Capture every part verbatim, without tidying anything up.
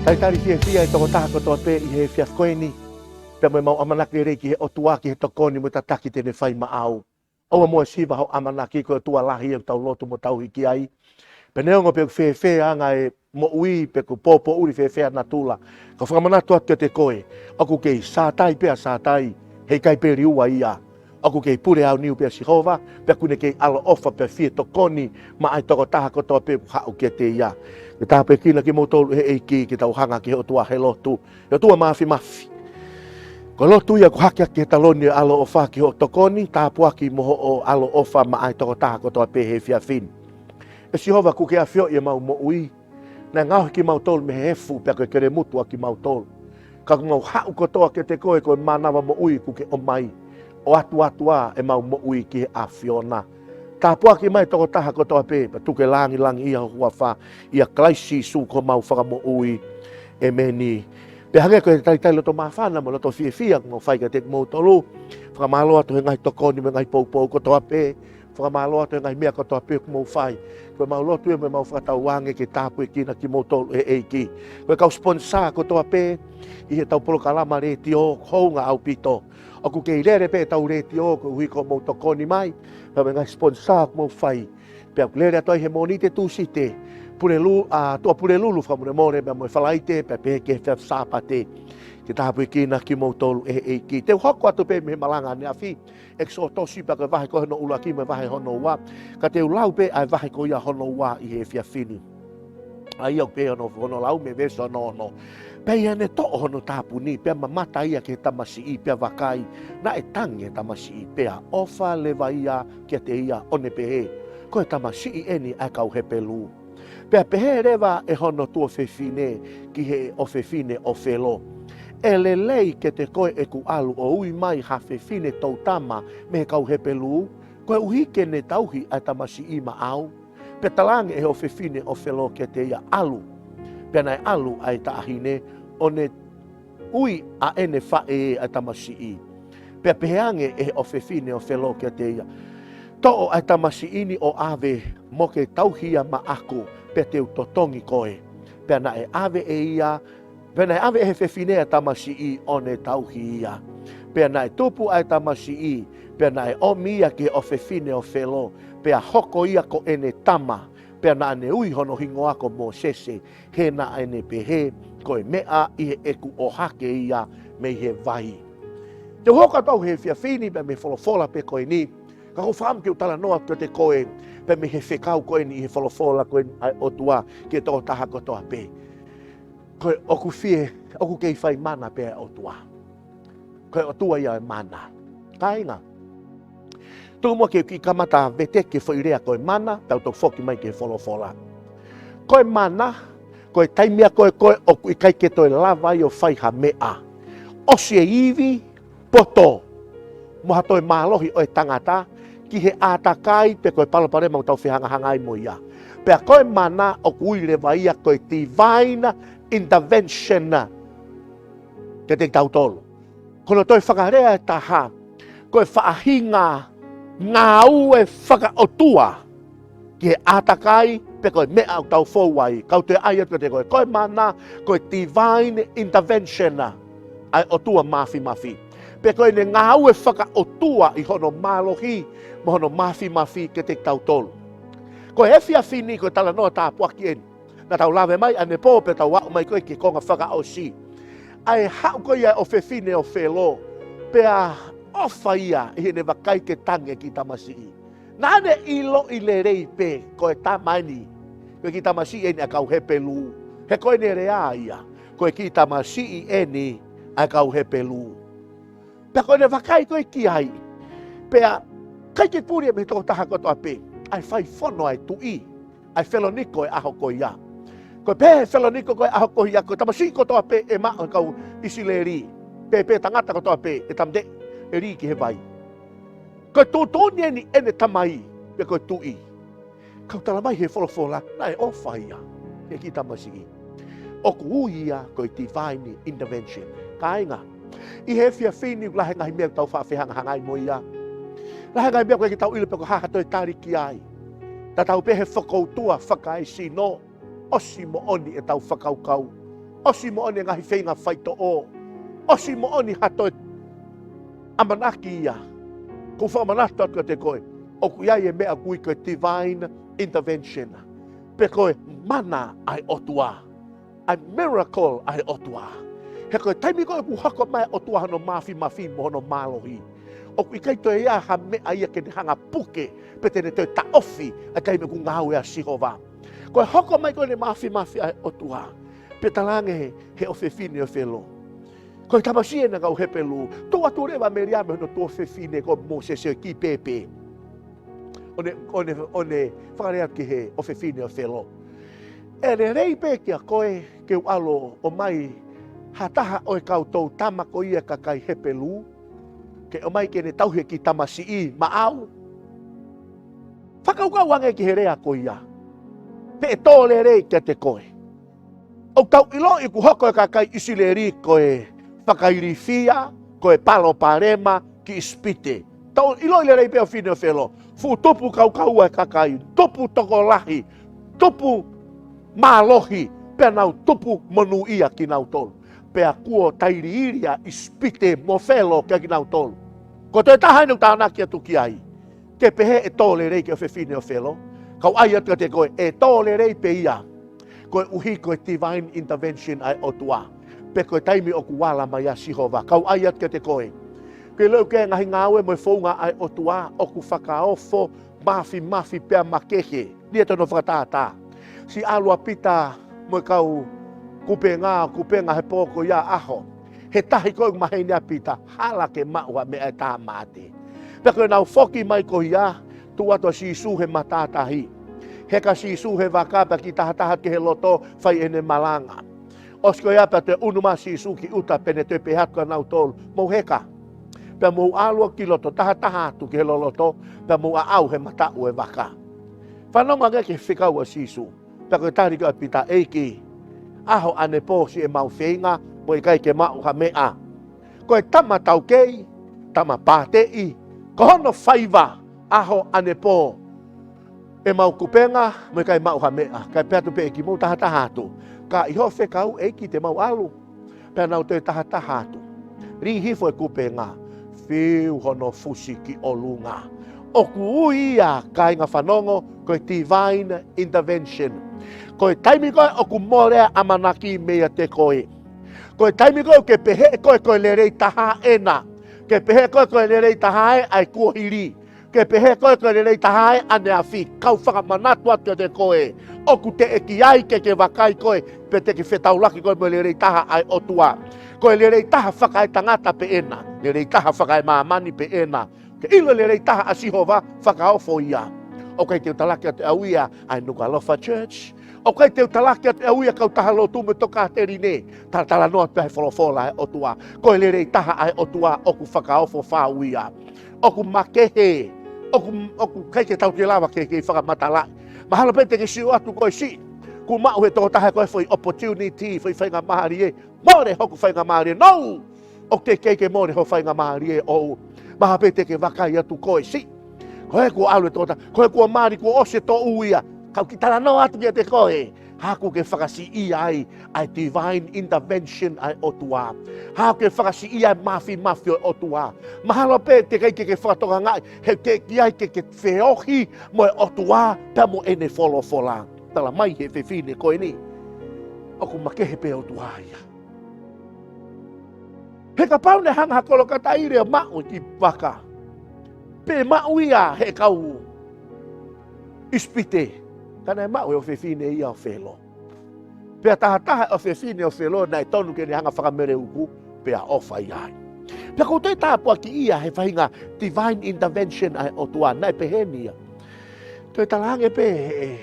Talitali fiefia e tokotaha kotoa pē ʻi he efiafi ko eni. Pea mo ʻemau ʻamanaki lelei ki he ʻOtua, ki he tokoni mo e tataki te ne fai maʻau. ʻOua muʻa ʻe siva hoʻo ʻamanaki ko e ʻOtua lahi ʻoku tau lotu mo tauhi ki ai. Pea neongo pe ʻoku fēfē ʻa e anga e moʻui pe ʻoku pōpōʻuli fēfē ʻa natula, ka u fakamanatu atu kiate koe, ʻoku kei sātai pē ʻa sātai, heʻikai pē liua ia. ʻOku kei pule aoniu pē ʻa Sihova, pea ʻoku ne kei ʻaloʻofa pea fie tokoni maʻa e tokotaha kotoa pē ʻoku haʻu kiate ia. Ke tāpuekina kimoutolu ʻe he ʻEiki, ke tau hanga ki he ʻOtua he lotu. ʻE ʻOtua Māfimafi, ko e lotu ia ʻoku hake ʻaki he taloni ʻo e ʻaloʻofa ki hoʻo tokoni, tāpuaki mo hoʻo ʻaloʻofa maʻa e tokotaha kotoa pē he efiafi ni. ʻE Sihova, kuo ke afioʻi ʻemau moʻui. Naʻe ngaohi kimautolu mei he efu pea ko e kelemutu ʻa kimautolu. Ka ʻoku mau haʻu kotoa kiate koe ko e mānava moʻui kuo ke ʻomai, ʻo ʻatuʻatu ʻa ʻemau moʻui ki he ʻAfiona. Tāpuaki mai e tokotaha kotoa pē, pea tuku ke langilangiʻia ho huafa, ʻia Kalaisi Sīsū ko homau Fakamoʻui. ʻEmeni. Pea hangē ko e talitali loto māfana mo e loto fiefia ʻoku mau fai kiate kimoutolu, fakamālō atu he ngaahi tokoni mo e ngaahi poupou kotoa pē. Fakamālō atu he ngaahi meʻa kotoa pē ʻoku mou fai. Ko ʻemau lotu ia mo ʻemau fakatauange ke tāpuekina kimoutolu ʻe he ʻEiki. Ko e kau sponsor kotoa pē ʻi heʻetau polokalama letiō, hounga ʻaupito. ʻOku kei lele pē ʻetau letiō koeʻuhi ko hoʻomou tokoni mai, pea mo e ngaahi sponsor ʻoku mou fai. Pea ʻoku lele atu ai he Mōnite, Tūsite, Pulelulu, ʻa, Tuʻapulelulu fakamolemole, pea mo e Falaite, pea pehē ki he efiafi Sāpate. Ke tāpuekina kimoutolu ʻe he ʻEiki. Te u hoko atu pē mei he malanga ʻaneafi, ʻEkisoto pea ko e vahe ko hono ʻuluaki mo e vahe hono ua. Ka te u lau pē ʻa e vahe ko ia hono ua ʻi he efiafi ni. ʻA ia ʻoku pehē hono, hono lau mei he veesi hono ono. Pea ʻi heʻene toʻo hono tāpuni, pea mamata ia ki he tamasiʻi, pea vakai, naʻe tangi e tamasiʻi, pea ʻofa leva ia kiate ia, ʻo ne pehē, Ko e tamasiʻi eni ʻa e kau Hepelū. Pea pehē leva ʻe hono tuofefine ki he ʻofefine ʻo Felo, ʻE lelei kiate koe ʻeku ʻalu ʻo ui mai ha fefine toutama mei he kau Hepelū, koeʻuhi ke ne tauhi ʻa e tamasiʻi maʻau? Pea talaange ʻe he ʻofefine ʻo Felo kiate ia, ʻAlu. Pea naʻe ʻalu ʻa e taʻahine, ʻo ne ui ʻa ʻene faʻē ʻa e tamasiʻi. Pea pehē ange ʻe he ʻofefine ʻo Felo kiate ia, Toʻo ʻa e tamasiʻi ni ʻo ʻave, mo ke tauhi ia maʻaku, pea te u totongi koe. Pea naʻe ʻave ʻe ia, pea naʻe ʻave ʻe he fefine ʻa e tamasiʻi, ʻo ne tauhi ia. Pea naʻe tupu ʻa e tamasiʻi, pea naʻe ʻomi ia ki he ʻofefine ʻo Felo, pea hoko ia ko ʻene tama. Pea naʻa ne ui hono hingoa ko Mōsese, he naʻa ne pehē, Ko e meʻa ʻi heʻeku ʻohake ia mei he vai. Te u hoko atu au he efiafi ni pea mei he folofola pē ko eni, ka ʻoku ou fakaʻamu ke u talanoa kiate koe pea mei he fekau ko eni ʻi he folofola ko eni ʻa e ʻOtua ki he tokotaha kotoa pē. Ko e ʻoku fie, ʻoku kei fai mana pē ʻa e ʻOtua. Ko e ʻOtua ia ʻo e mana. Kāinga, tuku muʻa ke u kiʻi kamata veteki e foʻi lea ko e mana, pea u toki foki mai ki he folofola. Ko e mana, ko e taimi ia ko ē ko ē ʻoku ʻikai ke toe lava ai ʻo fai ha meʻa. ʻOsi e ivi, poto, mo ha toe mālohi ʻo e tangata ki he ʻātakai pe ko e palopalema ʻoku tau fehangahangai mo ia. Pea ko e mana ʻoku ui leva ia ko e divine intervention kiate kitautolu. Ko hono toe fakalea ʻe taha, ko e faʻahinga ngāue fakaʻotua ki he ʻātakai pe ko e meʻa ʻoku tau fou ai. Ka u toe ʻai atu kiate koe, ko e mana, ko e divine intervention ʻa e ʻOtua Māfimafi. Pe ko ʻene ngāue fakaʻotua ʻi hono mālohi mo hono māfimafi kiate kitautolu. Ko e efiafi ni ko e talanoa tāpuaki eni. Naʻa tau lave mai ʻanepō pea tau aʻu mai ko ē ki he konga fakaʻosi. ʻA e haʻu ko ia ʻa e ʻofefine ʻo Felo, pea ʻofa ia ʻi heʻene vakai ke tangi e kiʻi tamasiʻi. Naʻa ne ʻiloʻi lelei pē ko e tama eni, ko e kiʻi tamasiʻi eni ʻa e kau Hepelū. He ko ʻene lea ia, ko e kiʻi tamasiʻi eni ʻa e kau Hepelū. Pea ko ʻene vakai ko ē ki ai, pea ʻikai ke puli ia mei he tokotaha kotoa pē ʻa e fai fono ʻa e tuʻi, ʻa e feloniko ʻo e ʻaho ko ia. Ko e pehē ʻe he feloniko ko ē ʻo e ʻaho ko ia, ko e tamasiʻi kotoa pē ʻe maʻu ʻe he kau ʻIsileli, pea pehē tangata kotoa pē ʻe tāmateʻi ʻe lī ki he vai. Ko e tuʻutuʻuni eni ʻene tamai, pe ko e tuʻi. Ka ʻoku tala mai he folofola, naʻe ʻofa ia ki he kiʻi tamasiʻi. ʻOku ui ia ko e divine intervention. Kāinga, ʻi he efiafi ni ʻoku lahi e ngaahi meʻa ʻoku tau faʻa fehangahangai mo ia. Lahi e ngaahi meʻa ʻoku ʻikai ke tau ʻilo pe ko e hā ha toe tali ki ai. Tatau pē he fokoutua fakaesino, ʻosi moʻoni ʻetau fakakaukau. ʻOsi moʻoni e ngaahi feinga faitoʻo. ʻOsi moʻoni ha toe ʻamanaki ia. Ko u fakamanatu atu kiate koe, ʻoku ʻi ai e meʻa ʻoku ui ko e divine intervention. Pe ko e mana ʻa e ʻOtua. ʻA e miracle ʻa e ʻOtua. He ko e taimi ko ē ʻoku hoko mai e ʻOtua hono māfimafi mo hono mālohi, ʻoku ʻikai toe ʻi ai ha meʻa ia ke ne hanga puke, pe te ne toe taʻofi ʻa e taimi ʻoku ngāue ai ʻa Sihova. Ko e hoko mai ko ē ʻene māfimafi ʻa e ʻOtua, pea talaange he, he ʻofefine ʻo Felo. Ko e tamasiʻi ena kau Hepelū, tuʻu atu leva ʻa Meliame hono tuofefine ko Mōsese ʻo e kiʻi pēpē. ʻO ne, ʻo ne, ʻo ne fakalea ki he ʻofefine ʻo Felo. ʻE lelei pē kiate koe ke u ʻalu ʻo ʻomai ha taha ʻo e kau toʻutama ko ia ʻa e kakai Hepelū, ke ʻomai ke ne tauhi e kiʻi tamasiʻi maʻau? Fakakaukau ange ki he lea ko ia. Pe ʻe tō lelei kiate koe. ʻOku tau ʻiloʻi ʻoku hoko e kakai ʻIsileli ko e fakailifia, ko e palopalema ki ʻIsipite. Tau ʻiloʻi lelei pē ʻofefine ʻo Felo. Fuʻu tupu kaukaua e kakai, tupu tokolahi, tupu mālohi, pea nau tupu monūʻia kinautolu. Pea kuo tailiili ʻa ʻIsipite mo Felo kiate kinautolu. Ko e toe taha eni ʻoku tānaki atu ki ai. Ke pehē ʻe tō lelei ki he ʻofefine ʻo Felo? Kau ʻai atu kiate koe, ʻe tō lelei pē ia. Koeʻuhi ko e divine intervention ʻa e ʻOtua. Pe ko e taimi ʻoku ala mai ai ʻa Sihova. Kau ʻai atu kiate koe, ke leu ki he ngaahi ngāue mo e founga ʻa e ʻOtua, ʻoku fakaofo, māfimafi pea makehe. Lea ʻi hono fakatātā. Siʻi ʻalu ʻa Pita mo e kau kupenga, kupenga he pō ko ia ʻaho. He tahi ko ē ʻoku maheni ʻa Pita, hala ke maʻu ha meʻa ʻe tāmateʻi. Pea ko ʻenau foki mai ko ia, tuʻu atu ʻa Sīsū he matātahi. Heka ʻa Sīsū he vaka pea kiʻi tahataha ki he loto, fai ʻene malanga. ʻOsi ko ia pea toe ʻunu mai ʻa Sīsū ki ʻuta pea ne toe pehē atu kia nautolu, mou heka. Pea mou ʻalu ʻo ki loto, tahataha atu ki he loloto, pea mou aʻau he mataʻu ʻo e vaka. Fanongo ange ki he fekau ʻa Sīsū. Pea ko e tali ko ē ʻa Pita, ʻEiki, ʻaho ʻanepō siʻemau feinga, mo ʻikai ke maʻu ha meʻa. Ko e tama taukei, tama pāteʻi, ko hono faiva, ʻaho ʻanepō ʻemau kupenga, mo ʻikai maʻu ha meʻa. Kae pehē atu pē ʻEiki, mou tahataha atu. Ka ʻi hoʻo fekau, ʻEiki, te mau ʻalu. Pea nau toe tahataha atu. Lī hifo e kupenga, fiu hono fusi ki ʻolunga. ʻOku ui ia, kāinga fanongo, ko e divine intervention. Ko e taimi ko ē ʻoku mole ai ʻamanaki meiate koe. Ko e taimi ko ē ke pehē ʻe koe ko e lelei taha ena. Ke pehē ʻe koe ko e lelei taha ē ʻa e kuohili. Ke pehē ʻe koe ko e lelei taha ē ʻaneafi. Kau fakamanatu atu kiate koe, ʻoku teʻeki ai ke ke vakai koe, pe te ke fetaulaki koe mo e lelei taha ʻa e ʻOtua. Ko e lelei taha fakaetangata pē ena, lelei taha fakaemāmani pē ena. Ke ʻilo e lelei taha ʻa Sihova, fakaofo ia. ʻOku ʻikai te u talaki atu ʻe au ia ʻa e Nukuʻalofa Church. ʻOku ʻikai te u talaki atu ʻe au ia kautaha lotu mo e tokāteline. Talatalanoa atu pē ʻa e folofola ʻa e ʻOtua. Ko e lelei taha ʻa e ʻOtua ʻoku fakaofo fau ia. ʻOku makehe, ʻoku, ʻoku ʻikai ke tau toe lava ke, ke fakamatalaʻi. Mahalo pē te ke sio atu koe, siʻi, kuo maʻu he tokotaha ko ē foʻi opportunity, foʻi faingamālie, mole hoku faingamālie. No! ʻOku teʻeki ke mole ho faingamālie ʻoʻou. Mahalo pē te ke vakai atu koe, siʻi, ko ē kuo ʻalu e tokotaha, ko ē kuo mali, kuo ʻosi e toʻu ia. Ka u kiʻi talanoa atu kiate koe, haʻaku ke fakasiʻia ai ʻa e divine intervention ʻa e ʻOtua. Haʻaku ke fakasiʻia e māfimafi ʻo e ʻOtua. Mahalo pē teʻeki ai ke ke fakatokangaʻi, he teʻeki ai ke ke feohi mo e ʻOtua pea mo ʻene folofola. Tala mai he fefine ko eni, ʻoku makehe pē ʻOtua ia. He kapau naʻe hanga ʻe ha kolo kataile ʻo maʻu e kiʻi vaka, pe maʻu ia he kau ʻIsipite, ka naʻe maʻu ʻe he ʻofefine ia ʻo Felo. Pea tahataha e ʻofefine ʻo Felo naʻe tonu ke ne hanga fakameleuku, pea ʻofa ia ai. Pea ʻoku ou toe tāpuakiʻia he faʻahinga divine intervention ʻa e ʻOtua, naʻe peheni ia. Toe talaange pē he,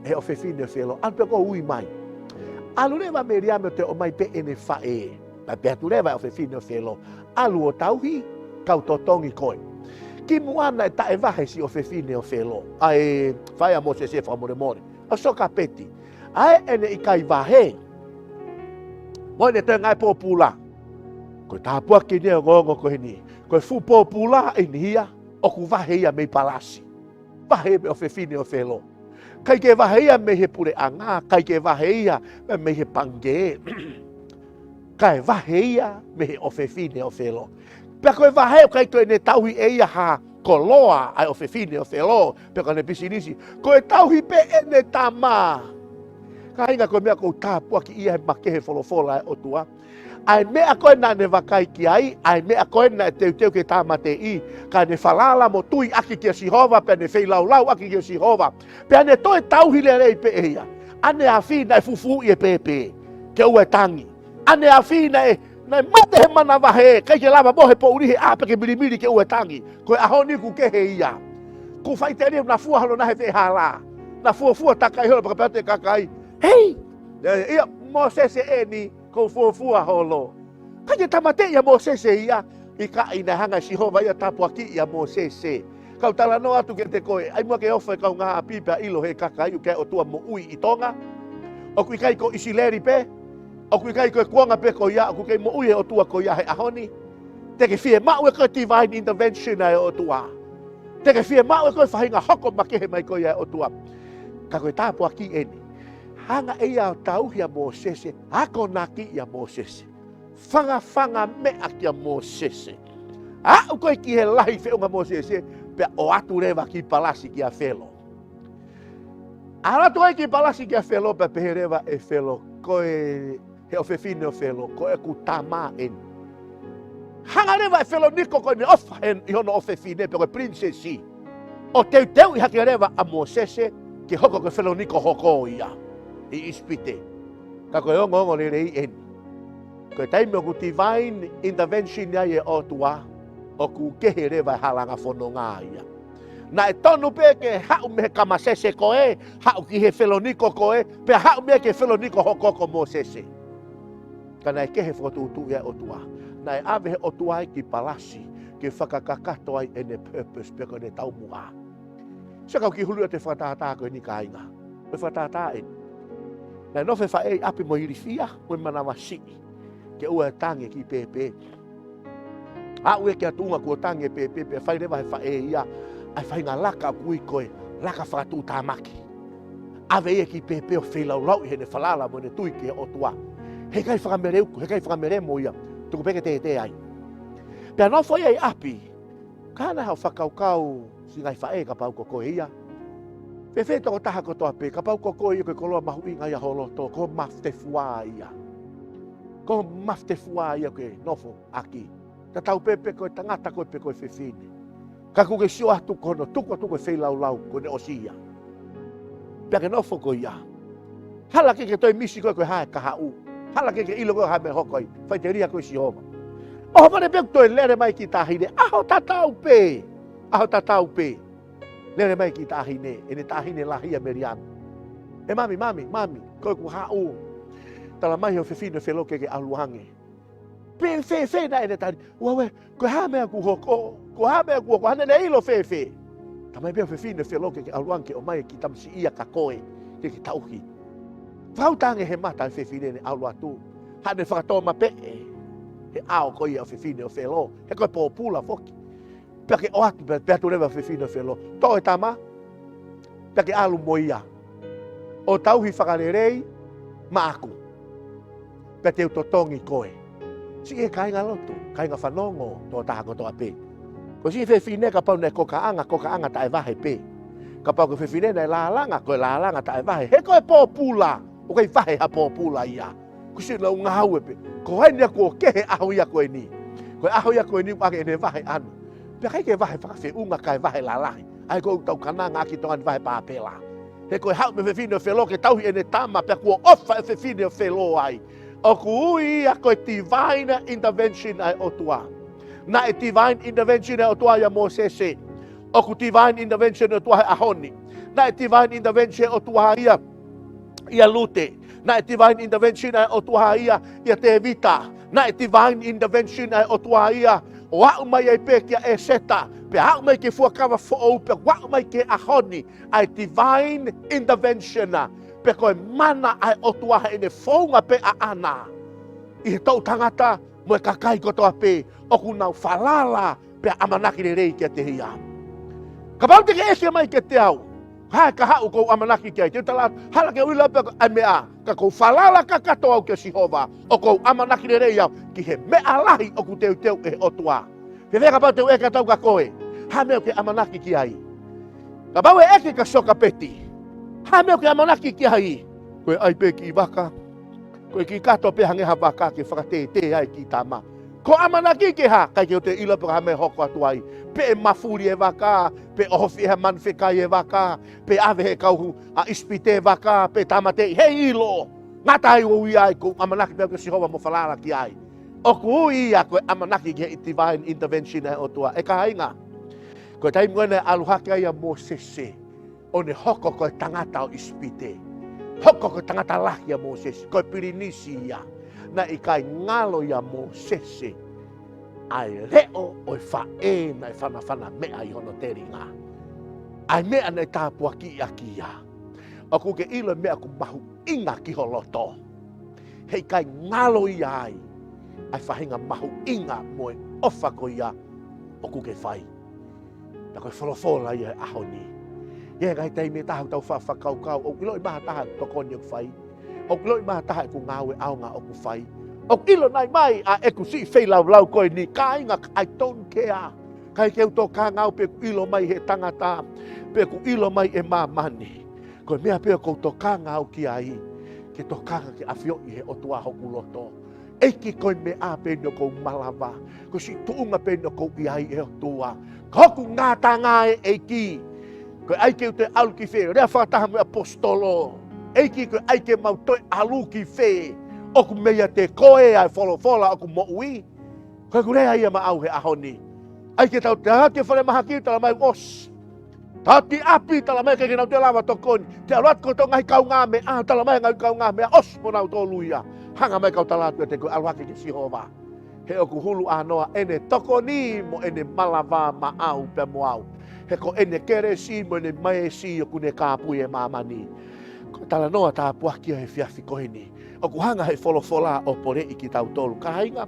he ʻofefine ʻo Felo, ʻalu pē koe ʻo ui mai. ʻAlu leva ʻa Meliame ʻo toe ʻomai pē ʻene faʻē. Pea pehē atu leva e ʻofefine ʻo Felo, ʻalu ʻo tauhi, kau totongi koe. Kimuʻa naʻe taʻevahe siʻi ʻofefine ʻo Felo, ʻa e faʻē ʻa Mōsese fakamolemole, ʻa Sokapeti. ʻA ē ʻene ʻikai vahe, mo ʻene toe ngāue pōpula. Ko e tāpuaki eni ʻo e ongoongo ko eni. Ko e fuʻu pōpula eni ia, ʻoku vahe ia mei palasi. Vahe mei he ʻofefine ʻo Felo. ʻIkai ke vahe ia mei he puleʻanga, ʻikai ke vahe ia mei he pangikē. Kae vahe ia mei he ʻofefine ʻo Felo. Pea ko e vahe ʻoku ʻikai ko ʻene tauhi ʻe ia ha koloa ʻa e ʻofefine ʻo Felo, pe ko ʻene pisinisi. Ko e tauhi pē ʻene tama. Kāinga, ko e meʻa ʻoku ou tāpuakiʻia he makehe folofola ʻa e ʻOtua. ʻA e meʻa ko ē naʻa ne vakai ki ai, ʻa e meʻa ko ē naʻe teuteu ke tāmateʻi, ka ne falala mo tui ʻaki kia Sihova, pea ne feilaulau ʻaki kia Sihova. Pea ne toe tauhi lelei pē ʻe ia. ʻAneafi naʻe fufuuʻi e pēpē ke ʻoua ʻe tangi. ʻAneafi naʻe, naʻe mate he manavahē, ʻikai ke lava mo he poʻuli he ʻā pē ke milimili ke ʻoua ʻe tangi. Ko e ʻaho ni kuo kehe ia. Kuo faʻiteliha, na fua holo na he veʻehala. Na fuofua takai holo pea kapau te kakai. Hei! Ia, ia, Mōsese eni, kuo fuofua holo. ʻIkai ke tāmateʻi ʻa Mōsese ia, ʻikai, naʻe hanga ʻe Sihova ia ʻo tāpuakiʻi ʻa Mōsese. Kau talanoa atu kiate koe, ʻai muʻa ke ofo e kaungāʻapi pea ʻilo he kakai ʻoku ʻi ai e ʻOtua moʻui ʻi Tonga. ʻOku ʻikai ko ʻIsileli pē, ʻoku ʻikai ko e kuonga pē ko ia, ʻoku kei moʻui e ʻOtua ko ia he ʻaho ni. Te ke fiemaʻu ʻe koe divine intervention ʻa e ʻOtua. Te ke fiemaʻu ʻe koe faʻahinga hoko makehe mai ko ia ʻa e ʻOtua. Ka ko e tāpuaki eni. Hanga ʻe ia ʻo tauhi ʻa Mōsese, akonakiʻi ʻa Mōsese. Fangafanga meʻa kia Mōsese. Aʻu ko ē ki he lahi feʻunga Mōsese, pea ʻoatu leva ki palasi kia Felo. ʻAlu atu ai ki palasi kia Felo, pea pehē leva ʻe Felo, ko e, he ʻofefine ʻo Felo, ko ʻeku tama eni. Hanga leva ʻe Feloniko ko ʻene ʻofa he, ʻi hono ʻofefine pe ko e princess, ʻo teuteuʻi hake leva ʻa Mōsese ke hoko ko e Feloniko hoko ia ʻi ʻIsipite. Ka ko e ongoongo lelei eni. Ko e taimi ʻoku divine intervention ai e ʻOtua, ʻoku kehe leva e halanga fononga ia. Naʻe tonu pē ke haʻu mei he kamasese ko ē, haʻu ki he Feloniko ko ē, pea haʻu mei ai ki he Feloniko hoko ko Mōsese. Ka naʻe kehe e fokotuʻutuʻu ia ʻa e ʻOtua. Naʻe ʻave he ʻOtua ia ki palasi, ke fakakakato ai ʻene purpose pe ko ʻene taumuʻa. Sio, kau kiʻi hulu atu e fakatātā ko eni, kāinga. Ko e fakatātā eni. Naʻe nofo e faʻē ʻi ʻapi mo e ilifia, mo e manavasiʻi. Ke ʻoua ʻe tangi e kiʻi pēpē. Aʻu ia ki he tuʻunga kuo tangi e pēpē, pea fai leva ʻe he faʻē ia ʻa e faʻahinga laka ʻoku ui ko e laka fakatuʻutāmaki. ʻAve ia e kiʻi pēpē ʻo feilaulauʻi heʻene falala mo ʻene tui ki he ʻOtua. Heʻikai fakameleuku, heʻikai fakamelemo ia. Tuku pē ke tētē ai. Pea nofo ia ʻi ʻapi. Ka naʻe haʻu ʻo fakakaukau siʻi ngaahi faʻē, kapau ko koe ia. Fēfē tokotaha kotoa pē, kapau ko koe ia ko e koloa mahuʻinga ia ho loto, ko e mafutefua ia. Ko e mafutefua ia ʻoku ke nofo ʻaki. Tatau pē pe ko e tangata koe pe ko e fefine. Ka ʻoku ke sio atu ko hono tuku atu ko e feilaulau, ko ʻene ʻosi ia. Pea ke nofo ko ia. Hala ke ke toe misi koe ko e hā e kahaʻu. Hala ke ke ʻilo koe ko e hā e meʻa ʻe hoko ai. Faʻiteliha koe ʻe Sihova. ʻOhovale pē ʻoku toe lele mai e kiʻi taʻahine. ʻAho tatau pē. ʻAho tatau pē. Lele mai e kiʻi taʻahine. ʻEne taʻahine lahi ʻa Meliana. ʻE mami, mami, mami. Ko ʻeku haʻu. Tala mai he ʻofefine ʻo Felo ke ke ʻalu ange. Pea fēfē naʻa ne tali, ʻauē, ko e hā e meʻa kuo hoko, ko e hā e meʻa kuo hoko, hangē naʻa ne ʻilo fēfē. Tala mai pē ʻe he ʻofefine ʻo Felo ke ke ʻalu ange ke ʻomai e kiʻi tamasiʻi ia kia koe, ke ke tauhi. Fakauta ange he mata ʻa e fefine naʻe ʻalu atu. Hangē naʻa ne fakatōmapeʻe he ʻao ko ia ʻo e ʻofefine ʻo Felo, he ko e pōpula foki. Pea ke ʻoatu, pea, pea ʻatu leva ʻe he ʻofefine ʻo Felo. Toʻo e tama, pea ke ʻalu mo ia. ʻO tauhi fakalelei maʻaku. Pea te u totongi koe. Siʻi kāinga lotu, kāinga fanongo, tokotaha kotoa pē. Ko siʻi fefine kapau naʻe kokaʻanga, kokaʻanga taʻevahe pē. Kapau ko e fefine naʻe lālanga, ko e lālanga taʻevahe. He ko e pōpula, ʻoku ʻikai vahe ha pōpula ia. Ko siʻi lau ngāue pē. Ko hai ni kuo kehe ʻaho ia ko eni. Ko e ʻaho ia ko eni ʻoku ʻi ai ʻene vahe ʻana. Pea ʻikai ke vahe fakafeʻunga kae vahe lalahi. ʻA ia ko ʻetau kananga ʻaki Tonga ni vahe pāpela. He ko e haʻu mei he ʻofefine ʻo Felo ke tauhi ʻene tama pea kuo ʻofa e ʻofefine ʻo Felo ai. ʻOku ui ia ko e divine intervention ʻa e ʻOtua. Naʻe divine intervention ʻa e ʻOtua ʻia Mōsese. ʻOku divine intervention ʻa e ʻOtua he ʻaho ni. Naʻe divine intervention ʻa e ʻOtua ia ʻia Lute. Naʻe divine intervention ʻa e ʻOtua ia ʻia Tēvita. Naʻe divine intervention ʻa e ʻOtua ia ʻo aʻu mai ai pē kia ʻEseta. Pea aʻu mai ki he fuakava foʻou pea aʻu mai ki he ʻaho ni. ʻA e divine intervention ʻa. Pea ko e mana ʻa e ʻOtua heʻene founga pē ʻaʻana. ʻI he toʻu tangata mo e kakai kotoa pē ʻoku nau falala pea ʻamanaki lelei kiate ia. Kapau te ke ʻeke mai kiate au. Hā e kahaʻu ʻoku ou ʻamanaki ki ai? Te u tala atu, hala ke u ʻilo pē ʻa e meʻa, ka ʻoku ou falala kakato au kia Sihova, ʻoku ou ʻamanaki lelei au ki he meʻa lahi ʻoku teuteu ʻe he ʻOtua. Fēfē kapau te u ʻeke atu au kia koe, hā e meʻa ʻoku ke ʻamanaki ki ai? Kapau ʻe ʻeke kia Sokapeti, hā e meʻa ʻoku ke ʻamanaki ki ai? Ko e ʻai pē kiʻi vaka, ko e kiʻi kato pē hangē ha vaka ke fakatētē ai e kiʻi tama. Ko e ʻamanaki ki he hā? ʻIkai ke u toe ʻilo pe ko e hā e meʻa ʻe hoko atu ai. Pe ʻe mafuli e vaka, pe ʻe ʻohofi ʻe ha manu fekai e vaka, pe ʻave ʻe he kau ʻa ʻIsipite e vaka, pe tāmateʻi, heʻikai ʻilo. Ngata ai ʻoku ou ʻi ai, ʻoku ou ʻamanaki pē au kia Sihova mo falala ki ai. ʻOku ui ia ko e ʻamanaki ki he divine intervention ʻa e ʻOtua. ʻE kāinga, ko e taimi ko ē naʻe ʻalu hake ai ʻa Mōsese ʻo ne hoko ko e tangata ʻo ʻIsipite, hoko ko e tangata lahi ʻa Mōsese, ko e pilinisi ia, naʻe ʻikai ngalo ʻia Mōsese ʻa e leʻo ʻo e faʻē naʻe fanafana meʻa ʻi hono telinga, ʻa e meʻa naʻe tāpuakiʻi ʻaki ia. ʻOku ke ʻilo e meʻa ʻoku mahuʻinga ki ho loto, heʻikai ngalo ʻia ai ʻa e faʻahinga mahuʻinga mo e ʻofa ko ia ʻoku ke fai. Pea ko e folofola ia he ʻaho ni. ʻI he ngaahi taimi ʻe taha ʻoku tau faʻa fakakaukau, ʻoku ʻiloʻi mai ha taha ʻeku tokoni ʻoku fai, ʻoku ʻiloʻi mai ha taha ʻeku ngāue ʻaonga ʻoku fai, ʻoku ʻilo nai mai ʻa ʻeku siʻi feilaulau ko eni, kāinga, I don't care. ʻIkai ke u tokanga au pe ʻoku ʻilo mai ʻe he tangata, pe ʻoku ʻilo mai ʻe māmani. Ko e meʻa pē ʻoku ou tokanga au ki ai, ke tokanga ke ʻafioʻi ʻe he ʻOtua hoku loto. ʻEiki, ko e meʻa pē eni ʻoku ou malava, ko e siʻi tuʻunga pē eni ʻoku ou ʻi ai, ʻe ʻOtua. Ko hoku ngataʻanga ē, ʻEiki, ko e ʻai ke u toe ʻalu ki fē? Lea fakataha mo e ʻaposetolo, ʻEiki, ko e ʻai ke mau toe ʻalu ki fē? ʻOku meiate koe ʻa e folofola ʻoku moʻui. Ko ʻeku lea ia maʻau he ʻaho ni. ʻAi ke tau, tau ō ki falemahaki, talamai ʻosi. Tau ō ki ʻapi, talamai ʻikai ke nau toe lava tokoni. Te ʻalu atu ki hoto ngaahi kaungāmeʻa, talamai ngaahi kaungāmeʻa, ʻosi mo nautolu ia. Hanga mai kau tala atu ʻiate koe, ʻalu hake kia Sihova. He ʻoku hulu ʻānoa ʻene tokoni mo ʻene malava maʻau pea mo au. He ko ʻene kelesi mo ʻene meesi ʻoku ne kāpui e māmani. Ko e talanoa tāpuaki ʻa e efiafi ko eni. ʻOku hanga ʻe he folofola ʻo poleʻi kitautolu, kāinga.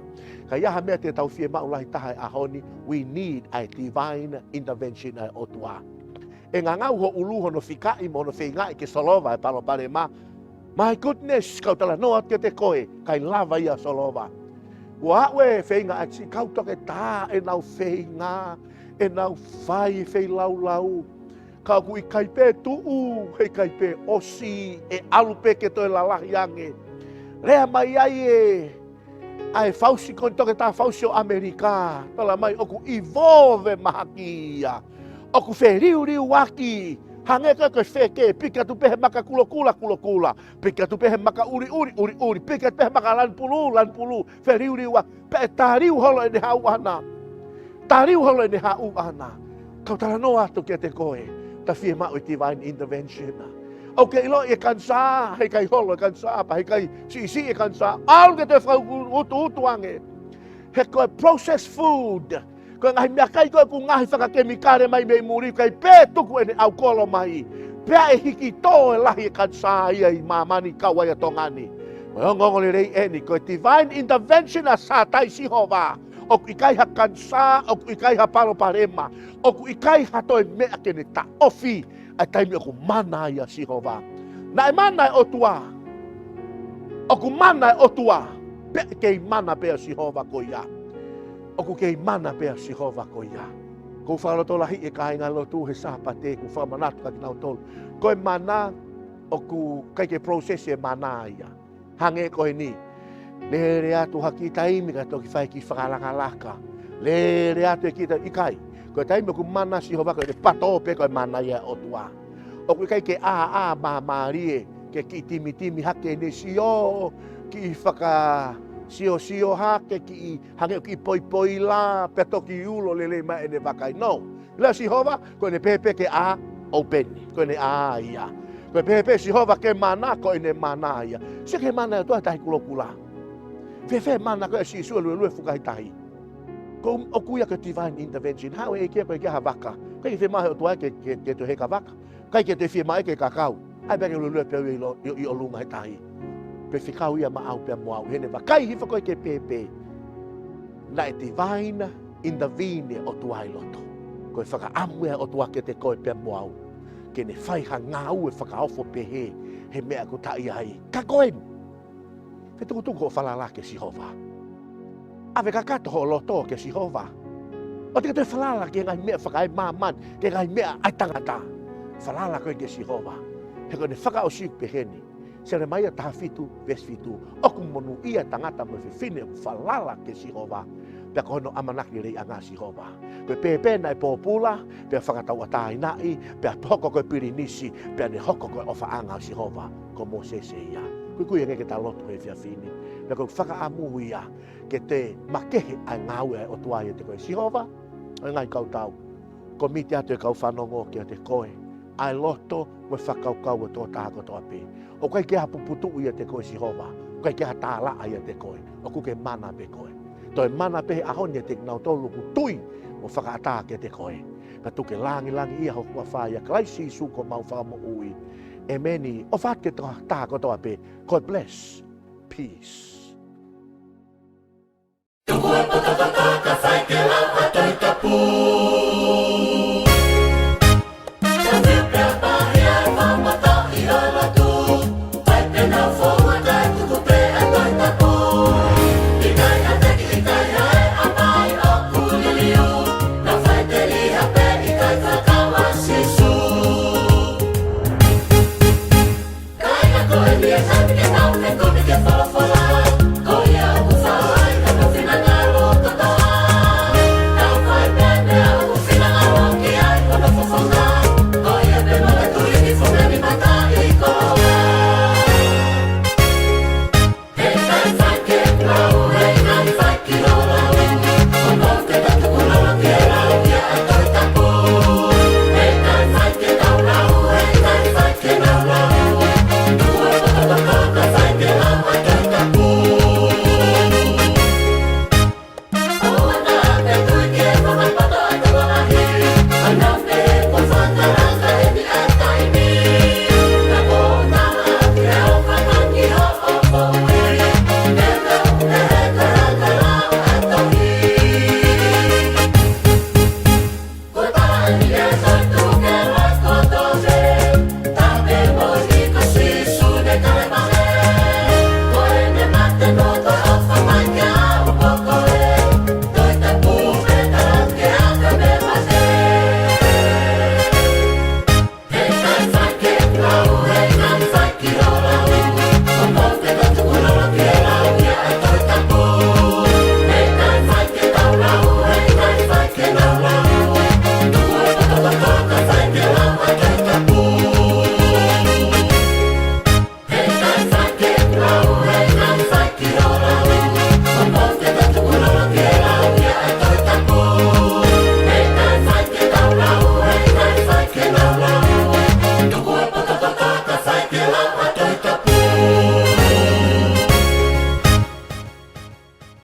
Ka ʻi ai ha meʻa te tau fiemaʻu lahi taha he ʻaho ni, we need a divine intervention ʻa e ʻOtua. ʻE ngangau ho ʻulu hono fikaʻi mo hono feingaʻi ke solova e palopalema. My goodness, kau talanoa atu kiate koe, ʻikai lava ia ʻo solova. Kuo aʻu e feinga ʻa e siʻi kau toketā ʻenau feinga, ʻenau fai feilaulau. Ka ʻoku ʻikai pē tuʻu, heʻikai pē ʻosi, ʻe ʻalu pē ke toe lalahi ange. Lea mai ai e, ʻa e fausi ko eni, toketā fausi ʻo ʻAmelika, talamai ʻoku ʻi vove mahaki ia. ʻOku feliuliuaki, hangē ko e, ko e feke, piki atu pē he maka kulokula, kulokula, piki atu pē he maka ʻuliʻuli, ʻuliʻuli, piki atu pē he maka lanu pulū, lanu pulū, feliuliuaki, pea ʻe taliu holo ʻene haʻu ʻana. Taliu holo ʻene haʻu ʻana. Kau talanoa atu kiate koe, ta fiemaʻu e divine intervention. ʻOku ke ʻiloʻi e kanisā, heʻikai holo e kanisā, pea heʻikai siʻisiʻi e kanisā, ʻalu ke toe fakautuutu ange. He ko e processed food, ko e ngaahi meʻakai ko ē ʻoku ngaohi fakakemikale mai mei muli, ʻikai pē tuku ʻene ʻaukolo mai. Pea ʻe hiki tō e lahi e kanisā ia ʻi māmani, kau ai ʻa Tonga ni. Ko e ongoongolelei eni, ko e divine intervention ʻa Sātai Sihova. ʻOku ʻikai ha kanisā, ʻoku ʻikai ha palopalema, ʻoku ʻikai ha toe meʻa ke ne taʻofi ʻa e taimi ʻoku mana ai ʻa Sihova. Naʻe mana e ʻOtua. ʻOku mana e ʻOtua, pea kei mana pē ʻa Sihova ko ia. ʻOku kei mana pē ʻa Sihova ko ia. ʻOku ou fakalotolahiʻi e kāingalotu he Sāpate, ʻoku ou fakamanatu kia kinautolu. Ko e mana, ʻoku ʻikai ke process e mana ia. Hangē ko eni. Lele atu ha kiʻi taimi ka toki fai e kiʻi fakalakalaka. Lele atu e kiʻi taimi, ʻikai. Ko e taimi ʻoku mana Sihova ko ʻene pato pē ko e mana ia ʻa e ʻOtua. ʻOku ʻikai ke ʻā, ʻā māmālie, ke kiʻi timitimi hake ʻene sio, kiʻi fakasiosio hake, kiʻi hangē ʻoku kiʻi poipoila, pea toki ulo lelei mai ʻene vakai. No. Lea ʻa Sihova, ko ʻene pehē pē ke ʻā, open. Ko ʻene ʻā ia. Ko e pehē pē ʻe Sihova ke mana, ko ʻene mana ia. Sio ki he mana ʻa e ʻOtua he Tahi Kulokula. Fēfē mana ko ē ʻa Sīsū ʻo luelue fukahi tahi? Ko ʻoku ʻi ai ko e divine intervention. Haʻu e ʻEiki ko e ke ha vaka. ʻIkai ke fiemaʻu ʻe he ʻOtua ke, ke, ke toe heka vaka. ʻIkai ke toe fiemaʻu ke kakau. ʻAi pē ke luelue pē ʻi lo-, ʻi, ʻi ʻolunga he tahi. Pea fekau ia maʻau pea mo au. Heʻene vakai hifo ko ē ki he pēpē. Naʻe divine intervene e ʻOtua ʻi loto. Ko e fakaʻamu ia ʻa e ʻOtua kiate koe pea mo au. ke ne fai ha ngāue fakaofo pehē he meʻa ʻoku ta ʻi ai. Ka ko eni, fetukutuku hoʻo falala kia Sihova. ʻAve kakato hoʻo loto kia Sihova. ʻOua te ke toe falala ki he ngaahi meʻa fakaemāmani, ki he ngaahi meʻa ʻa e tangata. Falala koe kia Sihova. He ko ʻene fakaʻosi ʻoku pehē ni. Selemaia taha fitu, veesi fitu. ʻOku monūʻia e tangata mo e fefine ʻoku falala kia Sihova. Pea ko hono ʻamanaki lelei ʻa Sihova. Ko e pēpē naʻe pōpula, pea fakatauʻatāinaʻi, pea hoko ko e pilinisi, pea ne hoko ko e ʻofaʻanga ʻo Sihova, ko Mōsese ia. Kuikui ange ke ta lotu he efiafi ni. Pea ko e fakaʻamu ia, ke te makehe ʻa e ngāue ʻa e ʻOtua ʻiate koe Sihova, ʻo e ngaahi kautau. Komiti atu e kau fanongo kiate koe, ʻa e loto mo e fakakaukau ʻo e tokotaha kotoa pē. ʻOku ʻikai ke ʻi ai ha puputuʻu ʻiate koe Sihova, ʻoku ʻikai ke ʻi ai ha tālaʻa ʻiate koe, ʻoku ke mana pē koe. Toe mana pē he ʻaho ni ʻiate kinautolu ʻoku tui mo fakaʻatā kiate koe. Pea tuku ke langilangiʻia ho huafa ʻia Kalaisi Sīsū ko homau Fakamoʻui. ʻEmeni. ʻOfa atu ki he tokotaha kotoa pē. God bless. Peace.